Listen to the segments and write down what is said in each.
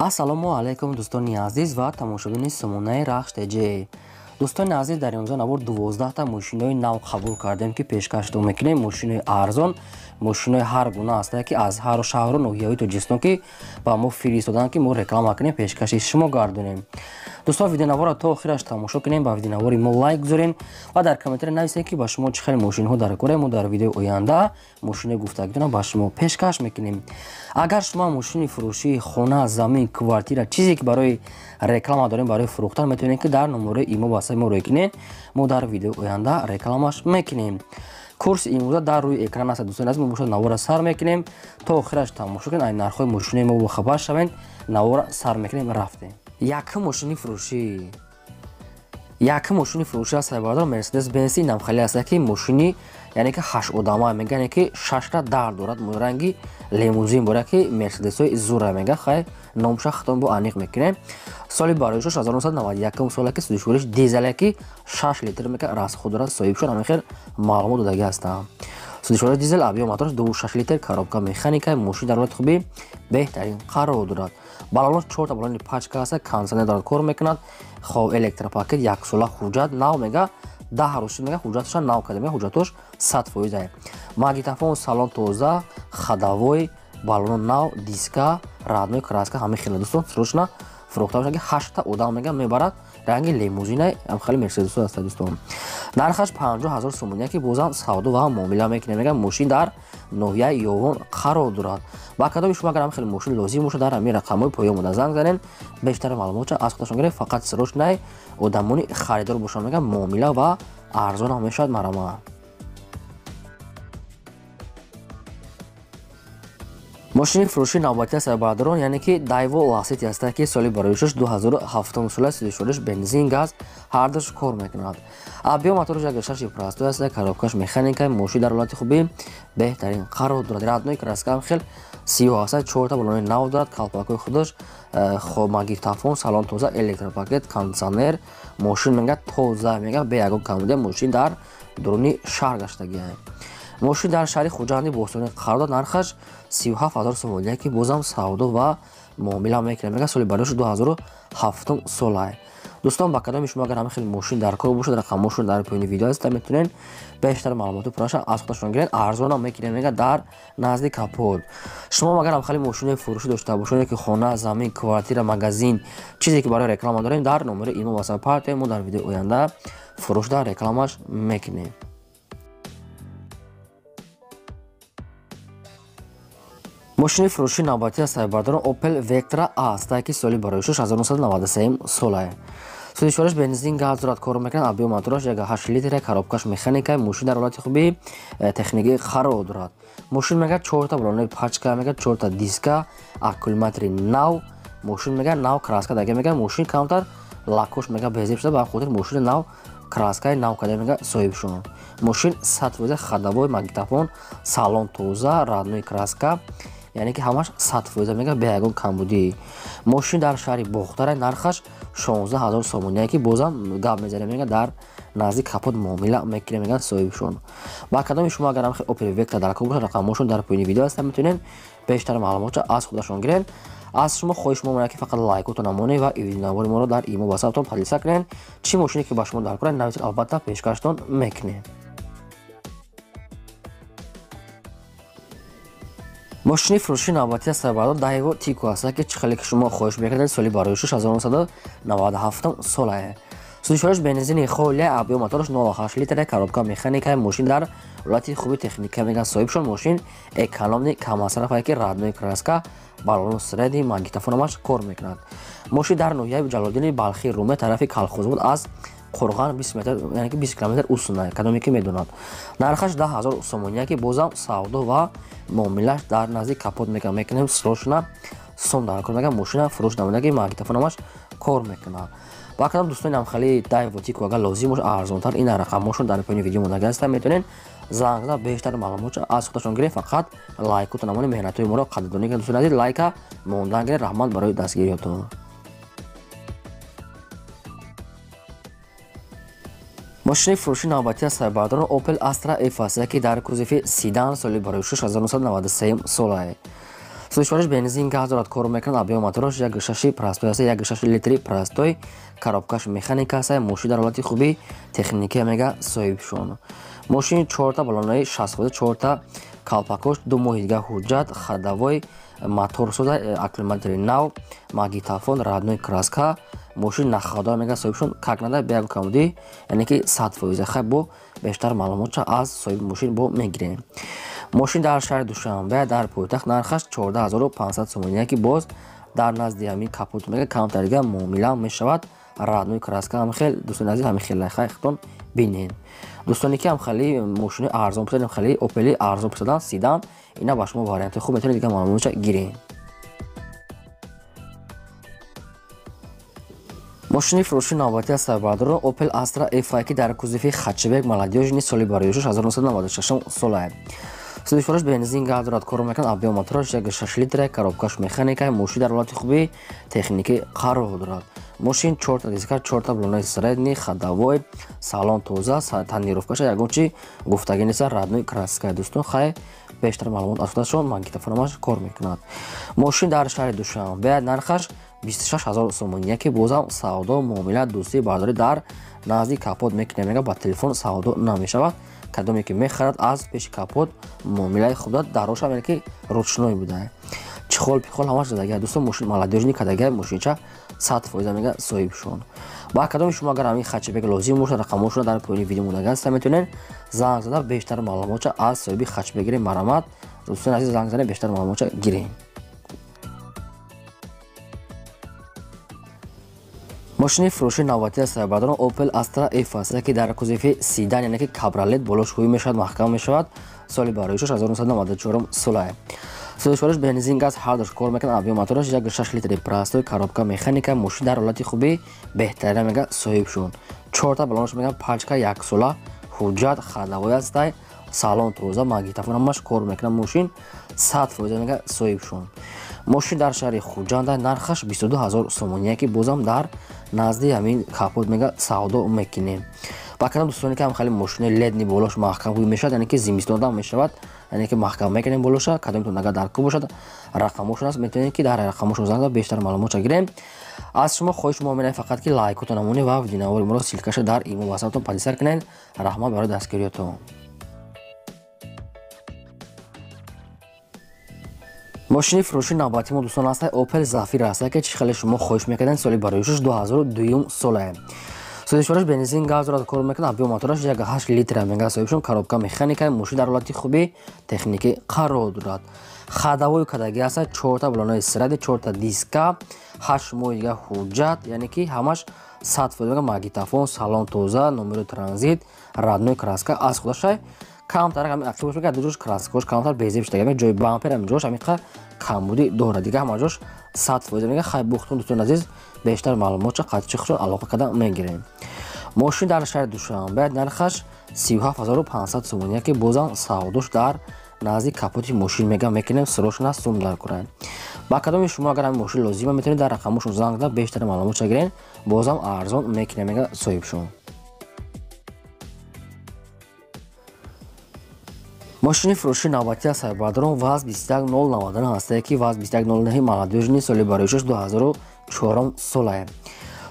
Ассалому алайкум дӯстони азиз ва тамошобини сомонаи Рахш ТЖ. Дӯстони азиз, дар имрӯза навор 12та мошинои нав қабул кардем, ки пешкаштон мекунем. Мошинои арзон, мошинои ҳар гуна ҳастанд, ки аз ҳар шаҳру ноҳияҳои Тоҷикистон ки ба мо фиристоданд, ки мо реклама кунем, пешкаши шумо гардонем. Дӯстон, видеонаворро то охираш тамошо кунем, ба видеонавори мо лайк гузорем ва дар комментария нависем, ки ба шумо чӣ хел мошинҳо дар кора. Мо дар видеои оянда мошинои гуфтагитонро ба шумо пешкаш мекунем. Агар шумо мошини фурӯшии хона, замин, квартира, чизе ки барои реклама дорем, барои фурӯхтан, метавонед, ки дар номерои имо ба саи мо рӯй кунед. Мо дар видеои оянда рекламаш мекунем. Курси имрӯза дар рӯи экран аст. Дӯстони азиз, мо бошад навора сар мекунем, то охираш тамошо кунед, ай нархҳои мошинои мо бохабар шавед. Навора сар мекунем, рафтем. Якум мошини фурӯшӣ, якум мошини фурӯшӣ аст, бародар, Мерседес Бенз. Инам хеле аст, ки мошини, яъне ки ҳашт одама мега, яъне ки шашта дар дорад, ранги лимузин бора, ки Мерседесҳои зура мега. Хай, номша хатон бо аниқ мекунем. Соли бароишош 1991 сола, ки сӯзишвориш дизеле, ки 6 литр мега расход дорад. Соҳиб шуд, ҳамин хел маълумот додагӣ ҳастам. Сӯзишвориш дизел, объём мотораш 2,6 литр, коробка механика. Мошин дар ҳолати хуби беҳтарин қарор дорад. Балонаш чорта балони пачка аст, кондиционер дорад, кор мекунад. Хоб, электропакет, яксола ҳуҷҷат нав мега, 10 рӯз шуд мега, ҳуҷҷаташа нав карда мега, ҳуҷҷатош 100%. Магнитофон, салон тоза, ходовой, балоно нав, диска, родной краска, ҳамин хела. Дӯстон, срочно фурӯхта бошад, ки ҳаштта одам мега мебарад, ранги лимузина, хеле Мерседесо аст. Дӯстон, нархаш 50 000 сомония, ки бозам савдо ва муомила мекунем мега. Мошин дар ноҳияи Ёвон қарор дорад. Ба кадоми шумо агар хеле мошин лозим бошад, дар ҳамин рақамҳои поён буда занг занед, бештар маълумотша аз худашон гиред. Фақат срочно одамони харидор бошанд мега, муомила ва арзон мешавад, марама. Мошини фурӯшии навбатӣ аст, бародарон, яъне ки Дайво Ласети аст, ки соли бароишаш 2007 сола, сӯзишвориш бензин, газ ҳардуш кор мекунад. Объём мотораш 1,6 простой аст, коробкаш механика. Мошин дар ҳолати хуби беҳтарин қарор дорад. Родной краска хел сиёҳ аст, чорта балони нав дорад, калпакҳои худаш. Хоб, магнитофон, салон тоза, электропакет, кондиционер. Мошин мега тоза мега, бе ягон камбудия. Мошин дар дуруни шаҳр гаштагиа. Мошин дар шаҳри Хуҷанди бостонӣ қарор дорад. Нархаш 37 000 сомония, ки бозам савдо ва муомила мекунад мега. Соли барош 2007 солае. Дӯстон, ба кадоми шумо агар ҳамин хел мошин дар кор бошад, рақамҳошон дар поёни видео аст, метавонед бештар маълумоти пурраша аз худашон гиред. Арзонам мекунем мега, дар назди капот. Шумо агар ҳам хеле мошинои фурӯшӣ дошта бошед, ки хона, замин, квартира, магазин, чизе ки барои реклама дорем, дар номери имо васап партия, мо дар видеои оянда фурӯшда рекламаш мекунем. Мошини фурӯшии навбатӣ аст, бародарон, Opel Vectra A аст, ки соли бароишош 1993 солае. Сӯзишвориш бензин, газ дорад, кор мекунад. Объём мотораш 1,8 литр, коробкаш механика. Мошин дар ҳолати хуби техникӣ қарор дорад. Мошин мега чорта балони пачка мега, чорта диска, аккумулятори нав. Мошин мега нав краска дага мега. Мошин камтар лакош мега безеб шуда, ба хотир мошини нав краскаи нав карда мега соҳиб шуд. Мошин 100%, ходовой, магнитофон, салон тоза, родной краска, яъне ки ҳамаш 100% мега, бе ягон камбудӣ. Мошин дар шаҳри Бохтара, нархаш 16 000 сомония, ки бозам гап мезанем мега, дар назди капот муомила мекунем мега соҳибшон. Ба кадоми шумо агар ҳам Opel Vectra дар кор бошад, рақамҳошон дар поёни видео ҳастанд, метавонед бештар маълумотша аз худашон гиред. Аз шумо хоҳиш мо ки фақат лайкотон намонед ва видеонавори моро дар имо васаптон подписка кунед. Чӣ мошине ки ба шумо дар кор, нависед, албатта пешкаштон мекунем. Мошини фурӯшии навбатӣ аст, бародар, Дайво Тико аст, ки чӣ хеле ки шумо хоҳиш мекардед. Соли бароишош 1997 солае. Сӯзишвориш бензини холия, объём мотораш 0,8 литр, коробка механика. Мошин дар ҳолати хуби техника мега соҳибшон. Мошин экономный, каммасраф, ки родной краска, балону средний, магнитофонамаш кор мекунад. Мошин дар ноҳияи Ҷалолиддини Балхӣ, Руме, тарафи Калхозобод, аз Қурған 20 метр, яъне ки 20 километр усуна, кадоме ки медонад. Нархаш 10 000 сомония, ки бозам савдо ва муомилаш дар назди капот мега мекунем. Срочно сом дар кор мега, мошина фурӯш намуда, ки магнитофонамаш кор мекунад. Ба кадом дӯстони ҳамхели Дайво Тико агар лозим бошад, арзонтар, ин рақамҳошон дар поёни видео мондаги ҳастанд, метавонед занг зада бештар маълумотша аз худашон гиред. Фақат лайкотон намонед, меҳнатҳои моро қадрдонӣ кунед. Дӯстони азиз, лайка мондан гиред. Раҳмат барои дастгириётон. Мошини фурӯшии навбатӣ аст, бародарон, Opel Astra F аст, ки дар кузови седан, соли барои 1993 солае. Сӯзишвориш бензин газ дорад, кор мекунад. Объем мотораш 1.6 простой аст, 1.6 литри простой, коробкаш механика аст. Мошин дар ҳолати хуби техникия мега соҳибшон. Мошин 4та баллонаи 60%, 4та калпакош, 2 моҳи дига ҳуҷҷат, ходовой, мотор соза, аккумулятори нав, магнитофон, родной краска. Мошин нахадор мега соҳибшон, как надо, беягон камбудӣ, яъне ки 100%. Хай бо бештар маълумотша аз соҳиби мошин бо мегирем. Мошин дар шаҳри Душанбе, дар пойтахт, нархаш 14500 сомонӣ, ки боз дар назди ҳамин капот мега камтар дига муомила мешавад. Родной краска ҳам хел, дӯстони азиз, ҳамин хел хай худтон бинед. Дӯстоне ки ҳам хеле мошини арзон писанд, хеле Опели арзон писандан, седан, ина ба шумо варианти хуб, метавонед дига маълумотша гиред. Мошини фурӯши навбатӣ аст сарбардорон Opel Astra F, ки дар кузови хэтчбек молодёжный, соли барои 1996 сола. Сӯзишвориш бензин газ дорад, кор мекунад. Объем мотораш 1.6 литра, коробкаш механика. Мошин дар ҳолати хуби техникӣ қарор дорад. Мошин 4та диска, 4та баллонаи средний, ходовой, салон тоза, тонировкаша ягон чи гуфтагӣ нест, родной краска. Дӯстон, хай бештар маълумот аз худашон, магнитофонамаш кор мекунад. Мошин дар шаҳри Душанбе, нархаш 26000 сомонӣ, ки бозам савдо, муомила, дӯстӣ, бардорӣ дар назди капот мекунем. Мега ба телефон савдо намешавад. Кадоме ки мехарад, аз пеши капот муомилаи худа дароша, яъне ки ручной буда. Чехол пихол ҳамаш дадагия. Дӯстон, мошин молодёжный кадагия, мошинча 100% мега соҳибшон. Ба кадоми шумо агар ҳамин хэтчбек лозим бошад, рақамҳошро дар поёни видео мондаги аст, метавонед занг зада бештар маълумотша аз соҳиби хэтчбек гиред. Марҳамат, дӯстони азиз, занг занед, бештар маълумотша гиред. Мошини фурӯши навбатӣ аст сарбардорон Opel Astra F аст, ки дар кузови седан, яъне ки кабриолет, болош ҳуй мешавад, маҳкам мешавад. Соли барои 1994 сола. Сӯзишвориш бензин газ ҳар душ кор мекунад. Объем мотораш 1.6 литри простой, коробка механика. Мошин дар ҳолати хуби беҳтарина мега соҳибшон. 4та баллонаш мега пачка, 1 сола ҳуҷҷат, ходовой ҳастай, салон тоза, магнитофон ҳамаш кор мекунад. Мошин 100% мега соҳибшон. Мошин дар шаҳри Хуҷанд, нархаш 22000 сомонӣ, ки бозам дар назди ҳамин капот мега савдо мекунем. Ба кадом дӯстоне ки ҳам хеле мошини ледни болош маҳкам ҳуй мешавад, яъне ки зимистонда мешавад, яъне ки маҳкам мекунем болоша, кадомтон агар дар кӯ бошад, рақамҳошон аст, метавонед ки дар рақамҳошон занг зада бештар маълумотша гирем. Аз шумо хоҳиш мо менаем фақат ки лайкотон намонед ва видеонавори моро ссылкаша дар имо ватсаптон поделиться кунед. Раҳмат барои дастгириётон. Мошини фурӯши навбатӣ мо, дӯстон, аст Opel Zafira аст, ки чӣ хеле шумо хоҳиш мекардед, соли барои 2002 сола. Сӯзишвориш бензин газ дорад, кор мекунад. Объем мотораш 1.8 литра мега соҳибшон, коробка механика. Мошин дар ҳолати хуби техникӣ қарор дорад. Ходовой кадаги аст, 4та баллонаи средний, 4та диска, 8 моҳи дига ҳуҷҷат, яъне ки ҳамаш 100% мега, магнитофон, салон тоза, номери транзит, родной краска аз худашай. Камтар ҳамин ақиб бош мега, ду ҷош краскош камтар безеб шуда, ҷои бампер ҳамин ҷош ҳамин камбудӣ дорад, дига ҳама ҷош 100% мега. Хай бухтон, дӯстони азиз, бештар маълумотша қатъи худшон алоқа карда мегирем. Мошин дар шаҳри Душанбе, нархаш 37500 сомонӣ, ки бозам савдош дар назди капоти мошин мега мекунем, срочно сум дар кунед. Ба кадоми шумо агар ҳамин мошин лозима, метавонед дар рақамҳошон занг зада бештар маълумотша гиред, бозам арзон мекунем мега соҳибшон. Мошини фурӯши навбатӣ аст сарбардорон ВАЗ 21099 ҳастае, ки ВАЗ 2109 молодёжный, соли барои 2004 сола.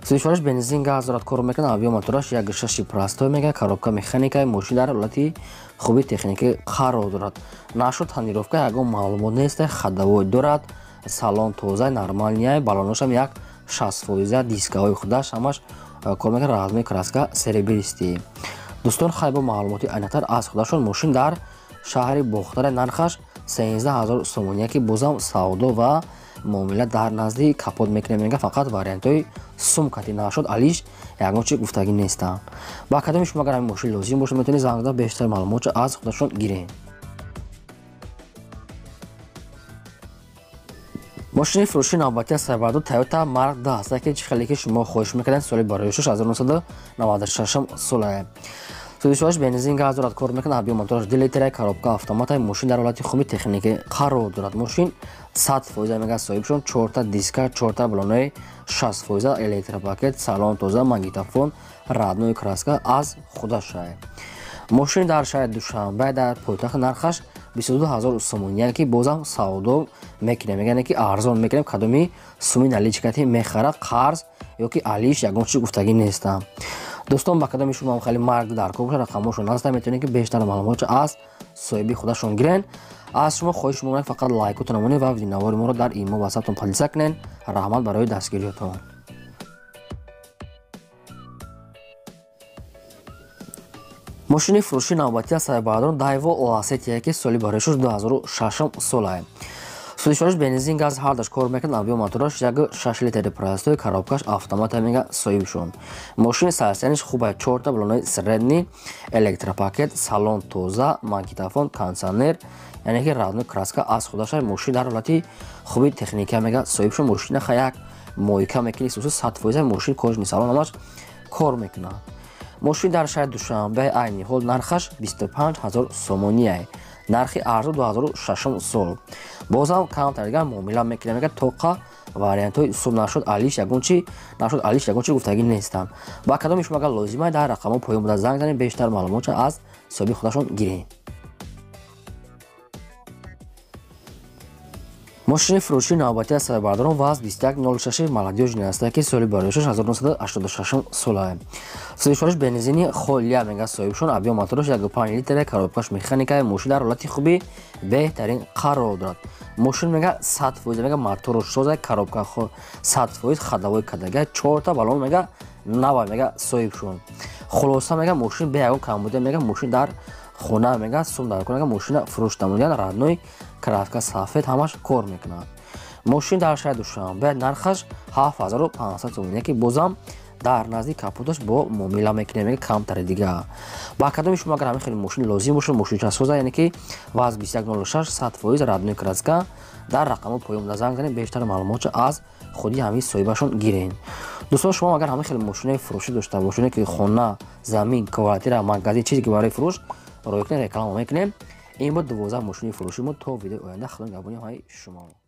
Сӯзишвориш бензин газ дорад, кор мекунад. Объем мотораш 1.6 простой мега, коробка механика. Мошин дар ҳолати хуби техникӣ қарор дорад. Нашуд тонировка ягон маълумот нест, ходовой дорад, салон тоза, нормальный, баллоношам як 60%, дискаҳои худаш ҳамаш кор мекунад, родной краска серебристый. Дӯстон, хай бо маълумоти айнатар аз худашон. Мошин дар шаҳри Бохтара, нархаш 13000 сомонӣ, ки бозам савдо ва муомила дар назди капот мекунем мега, фақат вариантҳои сумкати нашуд алиш ягон чи гуфтагӣ нестанд. Ба кадоми шумо агар ҳамин мошин лозим бошад, метавонед занг зада бештар маълумотша аз худашон гиред. Мошини фурӯши навбатӣ аст сарбардор Toyota Mark 10 аст, ки чӣ хеле ки шумо хоҳиш мекардед, соли барои 1996 сола. Сӯзишвориш бензин газ дорад, кор мекунад. Объем мотораш 2 литра, коробка автомата. Мошин дар ҳолати хуби техникӣ қарор дорад. Мошин 100% мега соҳибшон, 4та диска, 4та баллонаи 60%, электропакет, салон тоза, магнитофон, родной краска аз худашай. Мошин дар шаҳри Душанбе, дар пойтахт, нархаш 22 ҳазор сомонӣ, яъне ки бозам савдо мекунем, яъне ки арзон мекунем. Кадоми суми наличкати мехара, қарз ё ки алиш ягон чиз гуфтагӣ нестам. Дӯстон, ба кадоми шумо ҳам хеле марг дар кор бошад, рақамҳошон ҳаста, метавонед ки бештар маълумотшо аз соҳиби худашон гирен. Аз шумо хоҳиш мекунам, фақат лайкотон намонед ва видеонавори моро дар имо ватсаптон поделиться кунед. Раҳмат барои дастгириётон. Мошини фурӯши навбатӣ аз саҳиббардорон Дайво Ласетия, ки соли барои 2006 солае. Сӯзишвориш бензин, газ ҳардаш кор мекунад. Объём мотораш 1,6 литри простой, коробкаш автомата мега соҳибшон. Мошини состояниш хуба, чорта балонои средний, электропакет, салон тоза, магнитофон, кондиционер, яъне ки родной краска аз худаша. Мошин дар ҳолати хуби техника мега соҳибшон. Мошина ха як мойка мекунӣ, 100% мошин кожаный салон ҳамаш кор мекунад. Мошин дар шаҳри Душанбе, айни ҳол нархаш 25 ҳазор сомоние. Нархи арзо 2006 сол. Бозам камтар дигар муомила мекунем, мега тоқа вариантҳои сум нашуд, алиш ягон чи нашуд, алиш ягон чи гуфтагӣ нестам. Ба кадоми шумо агар лозима, дар рақамҳо поён буда занг занед, бештар маълумотша аз соҳиби худашон гиред. Мошини фурӯшии навбатӣ аз саҳиббардорон ВАЗ 2106 молодёжный аст, ки соли бароишаш 1986 солае. Сӯзишвориш бензини холия мега соҳибшон. Объём мотораш 1,5 литр, коробкаш механика. Мошин дар ҳолати хуби беҳтарин қарор дорад. Мошин мега 100% мега моторш соза, коробка 100% ходовой кадага, чорта балон мега нава мега соҳибшон. Хулоса мега мошин бе ягон камбудия мега мошин дар хона мега сум дар мега мошина фурӯш намудиян, родной краска сафед ҳамаш кор мекунад. Мошин дар шаҳри Душанбе, нархаш 7500 сомонӣ, ки бозам дар назди капоташ бо муомила мекунем, мега камтари дига. Ба кадоми шумо агар ҳамин хеле мошин лозим бошад, мошинча соза, яъне ки ВАЗ 2106 100% родной краска, дар рақамҳо поён буда занг занед, бештар маълумотшо аз худи ҳамин соҳибашон гиред. Дӯстон, шумо агар ҳамин хеле мошинаи фурӯшӣ дошта бошед, ки хона, замин, квартира, магазин, чизе ки барои фурӯш рой кунед, реклама мекунем. Ин буд 12 мошини фурӯши мо. То видеои оянда, худо нигаҳбони ҳамаи шумо.